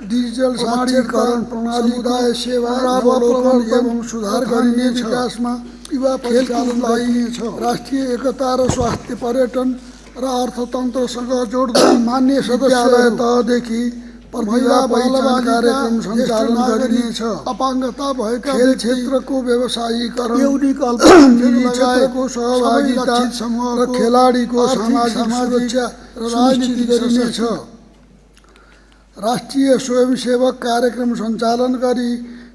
Digital साक्षरकरण प्रणाली समुदाय सेवा अवलोकन एवं सुधार गरिने विकासमा युवा खेलकुद लगाइनेछ। राष्ट्रिय एकता र स्वास्थ्य पर्यटन र अर्थतन्त्रसँग जोड्दै मान्य सदस्यलाई तहदेखि महिला पहिचान कार्यक्रम सञ्चालन गरिनेछ। अपाङ्गता भएका खेल क्षेत्रको व्यवसायीकरण क्षेत्रको सहभागिता र खेलाडीको सामाजिक सुरक्षा र राजनीति गरिनेछ। राष्ट्रिय स्वयंसेवक कार्यक्रम सञ्चालन गरी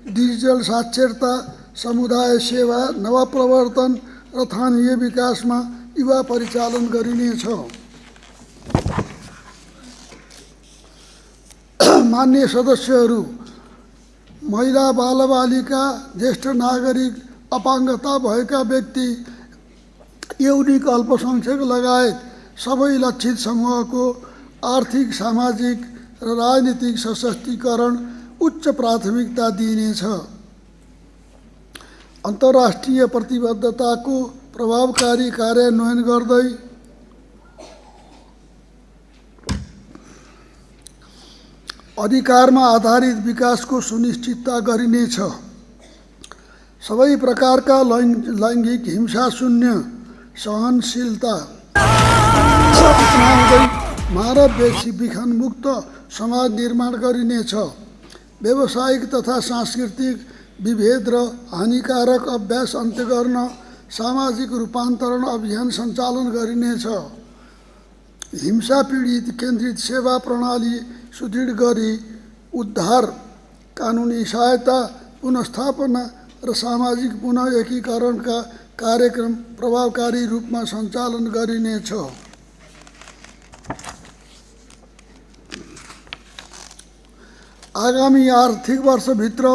डिजिटल साक्षरता समुदाय सेवा नवप्रवर्तन र स्थानीय विकासमा युवा परिचालन गरिनेछ। मान्य सदस्यहरू, महिला बालबालिका, ज्येष्ठ नागरिक, अपाङ्गता भएका व्यक्ति, यौनिक अल्पसंख्यक लगायत सबै लक्षित समूहको आर्थिक, सामाजिक र राजनीतिक सशक्तिकरण उच्च प्राथमिकता दिइनेछ। अन्तर्राष्ट्रिय प्रतिबद्धताको प्रभावकारी कार्यान्वयन गर्दै अधिकारमा आधारित विकासको सुनिश्चितता गरिनेछ। सबै प्रकारका लैङ्गिक हिंसा शून्य सहनशीलता अपनाउँदै मानव विखन मुक्त समाज निर्माण गरिनेछ। व्यावसायिक तथा सांस्कृतिक विभेद र हानिकारक अभ्यास अन्त्य गर्न सामाजिक रूपान्तरण अभियान सञ्चालन गरिनेछ। हिंसा पीडित केन्द्रित सेवा प्रणाली सुदृढ गरी उद्धार, कानुनी सहायता, पुनर्स्थापना र सामाजिक पुनः एकीकरणका कार्यक्रम प्रभावकारी रूपमा सञ्चालन गरिनेछ। आगामी आर्थिक वर्षभित्र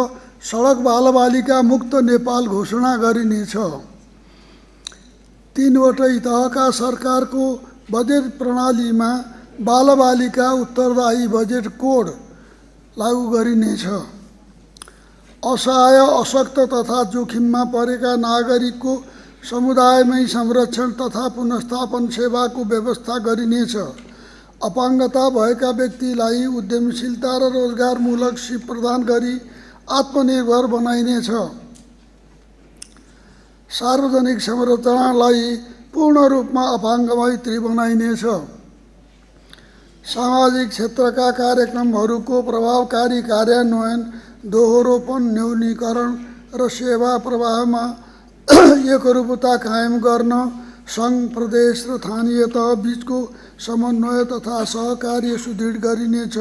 सडक बालबालिका मुक्त नेपाल घोषणा गरिनेछ। 3वटै तहका सरकारको बजेट प्रणालीमा बालबालिका उत्तरदायी बजेट कोड लागू गरिनेछ। असहाय, अशक्त तथा जोखिममा परेका नागरिकको समुदायमै संरक्षण तथा पुनर्स्थापन सेवाको व्यवस्था गरिनेछ। अपाङ्गता भएका व्यक्तिलाई उद्यमशीलता र रोजगारमूलक सिप प्रदान गरी आत्मनिर्भर बनाइनेछ। सार्वजनिक संरचनालाई पूर्ण रूपमा अपाङ्ग मैत्री बनाइनेछ। सामाजिक क्षेत्रका कार्यक्रमहरूको प्रभावकारी कार्यान्वयन, दोहोरोपन न्यूनीकरण र सेवा प्रवाहमा एकरूपता कायम गर्न सङ्घ, प्रदेश र स्थानीय तह बीचको समन्वय तथा सहकार्य सुदृढ गरिनेछ।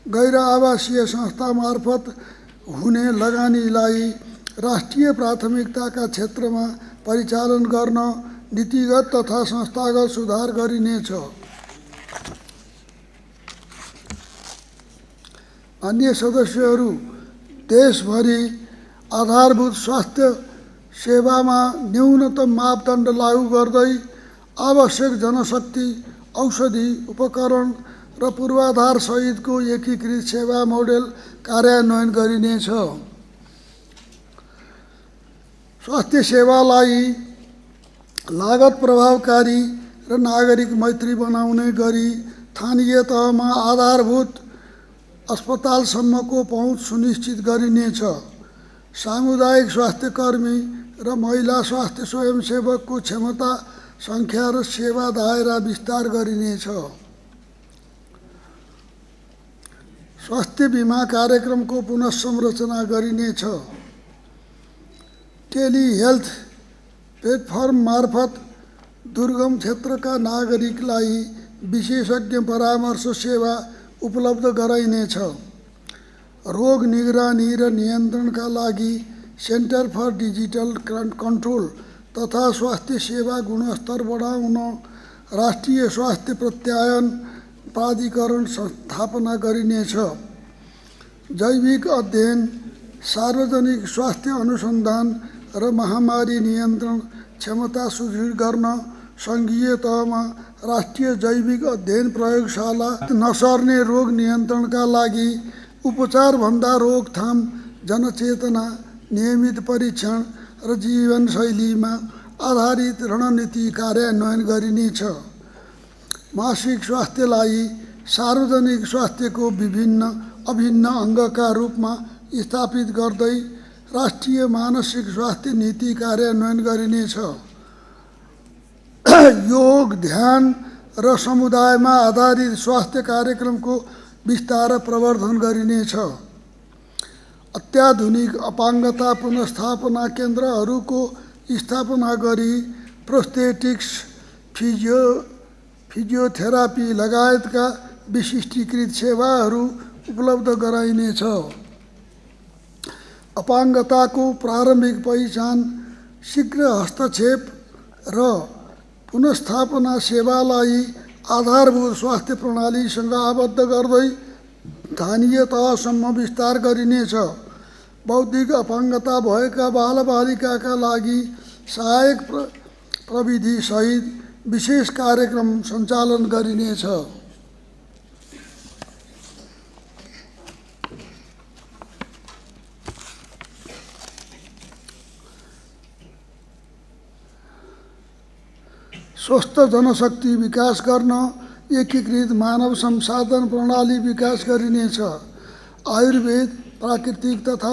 गैर आवासीय संस्था मार्फत हुने लगानीलाई राष्ट्रिय प्राथमिकताका क्षेत्रमा परिचालन गर्न नीतिगत तथा संस्थागत सुधार गरिनेछ। अन्य सदस्यहरू, देशभरि आधारभूत स्वास्थ्य सेवामा न्यूनतम मापदण्ड लागू गर्दै आवश्यक जनशक्ति, औषधि, उपकरण र पूर्वाधार सहितको एकीकृत सेवा मोडेल कार्यान्वयन गरिनेछ। स्वास्थ्य सेवालाई लागत प्रभावकारी र नागरिक मैत्री बनाउने गरी स्थानीय तहमा आधारभूत अस्पतालसम्मको पहुँच सुनिश्चित गरिनेछ। सामुदायिक स्वास्थ्य कर्मी र महिला स्वास्थ्य स्वयंसेवकको क्षमता, सङ्ख्या र सेवा दायरा विस्तार गरिनेछ। स्वास्थ्य बिमा कार्यक्रमको पुनःसंरचना गरिनेछ। टेलिहेल्थ प्लेटफर्म मार्फत दुर्गम क्षेत्रका नागरिकलाई विशेषज्ञ परामर्श सेवा उपलब्ध गराइनेछ। रोग निगरानी र नियन्त्रणका लागि सेन्टर फर डिजिटल कन्ट्रोल तथा स्वास्थ्य सेवा गुणस्तर बढाउन राष्ट्रिय स्वास्थ्य प्रत्यायन प्राधिकरण स्थापना गरिनेछ। जैविक अध्ययन, सार्वजनिक स्वास्थ्य अनुसन्धान र महामारी नियन्त्रण क्षमता सुदृढ गर्न सङ्घीय तहमा राष्ट्रिय जैविक अध्ययन प्रयोगशाला, नसर्ने रोग नियन्त्रणका लागि उपचारभन्दा रोकथाम, जनचेतना, नियमित परीक्षण र जीवनशैलीमा आधारित रणनीति कार्यान्वयन गरिनेछ। मासिक स्वास्थ्यलाई सार्वजनिक स्वास्थ्यको विभिन्न अभिन्न अङ्गका रूपमा स्थापित गर्दै राष्ट्रिय मानसिक स्वास्थ्य नीति कार्यान्वयन गरिनेछ। योग, ध्यान र समुदायमा आधारित स्वास्थ्य कार्यक्रमको विस्तार र प्रवर्धन गरिनेछ। अत्याधुनिक अपाङ्गता पुनर्स्थापना केन्द्रहरूको स्थापना गरी प्रोस्थेटिक्स, फिजियोथेरापी लगायतका विशिष्टीकृत सेवाहरू उपलब्ध गराइनेछ। अपाङ्गताको प्रारम्भिक पहिचान, शीघ्र हस्तक्षेप र पुनर्स्थापना सेवालाई आधारभूत स्वास्थ्य प्रणालीसँग आबद्ध गर्दै स्थानीय तहसम्म विस्तार गरिनेछ। बौद्धिक अपाङ्गता भएका बालबालिकाका लागि सहायक प्रविधि सहित विशेष कार्यक्रम सञ्चालन गरिनेछ। स्वस्थ जनशक्ति विकास गर्न एकीकृत मानव संसाधन प्रणाली विकास गरिनेछ। आयुर्वेद, प्राकृतिक तथा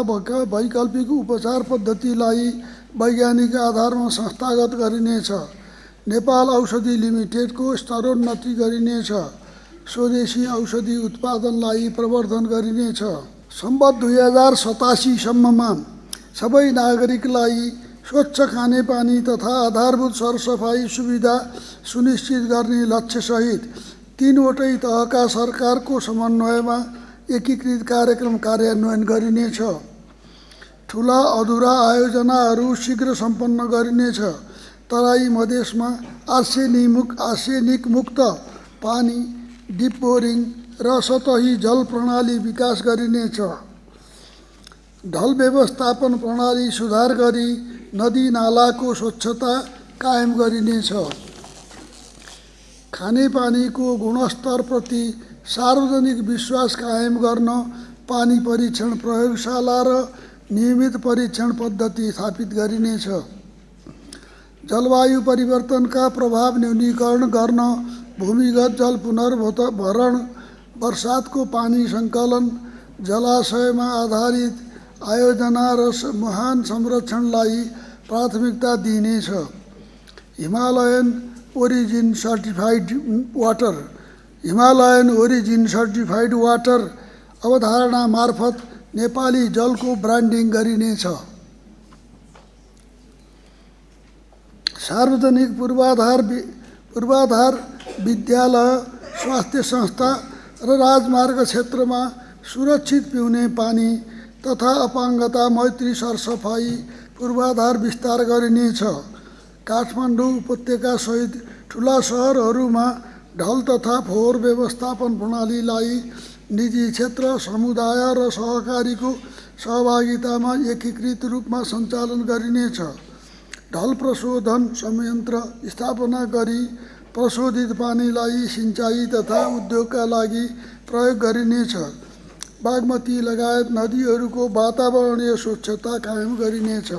वैकल्पिक उपचार पद्धतिलाई वैज्ञानिक आधारमा संस्थागत गरिनेछ। नेपाल औषधि लिमिटेडको स्तरोन्नति गरिनेछ। स्वदेशी औषधि उत्पादनलाई प्रवर्धन गरिनेछ। सम्वत 2087 सम्ममा सबै नागरिकलाई स्वच्छ खानेपानी तथा आधारभूत सरसफाई सुविधा सुनिश्चित गर्ने लक्ष्यसहित 3वटै तहका सरकारको समन्वयमा एकीकृत कार्यक्रम कार्यान्वयन गरिनेछ। ठुला अधुरा आयोजनाहरू शीघ्र सम्पन्न गरिनेछ। तराई मधेसमा आर्सेनिक मुक्त पानी, डिप बोरिङ र सतही जल प्रणाली विकास गरिनेछ। ढल व्यवस्थापन प्रणाली सुधार गरी नदी नालाको स्वच्छता कायम गरिनेछ। खानेपानीको गुणस्तरप्रति सार्वजनिक विश्वास कायम गर्न पानी परीक्षण प्रयोगशाला र नियमित परीक्षण पद्धति स्थापित गरिनेछ। जलवायु परिवर्तनका प्रभाव न्यूनीकरण गर्न भूमिगत जल पुनर्भरण, वर्षातको पानी सङ्कलन, जलाशयमा आधारित आयोजना र मुहान संरक्षणलाई प्राथमिकता दिइनेछ। हिमालयन ओरिजिन सर्टिफाइड वाटर अवधारणा मार्फत नेपाली जलको ब्रान्डिङ गरिनेछ। सार्वजनिक पूर्वाधार विद्यालय, स्वास्थ्य संस्था र राजमार्ग क्षेत्रमा सुरक्षित पिउने पानी तथा अपाङ्गता मैत्री सरसफाई पूर्वाधार विस्तार गरिनेछ। काठमाडौँ उपत्यकासहित ठुला सहरहरूमा ढल तथा फोहोर व्यवस्थापन प्रणालीलाई निजी क्षेत्र, समुदाय र सहकारीको सहभागितामा एकीकृत रूपमा सञ्चालन गरिनेछ। ढल प्रशोधन संयन्त्र स्थापना गरी प्रशोधित पानीलाई सिँचाइ तथा उद्योगका लागि प्रयोग गरिनेछ। बागमती लगायत नदीहरूको वातावरणीय स्वच्छता कायम गरिनेछ।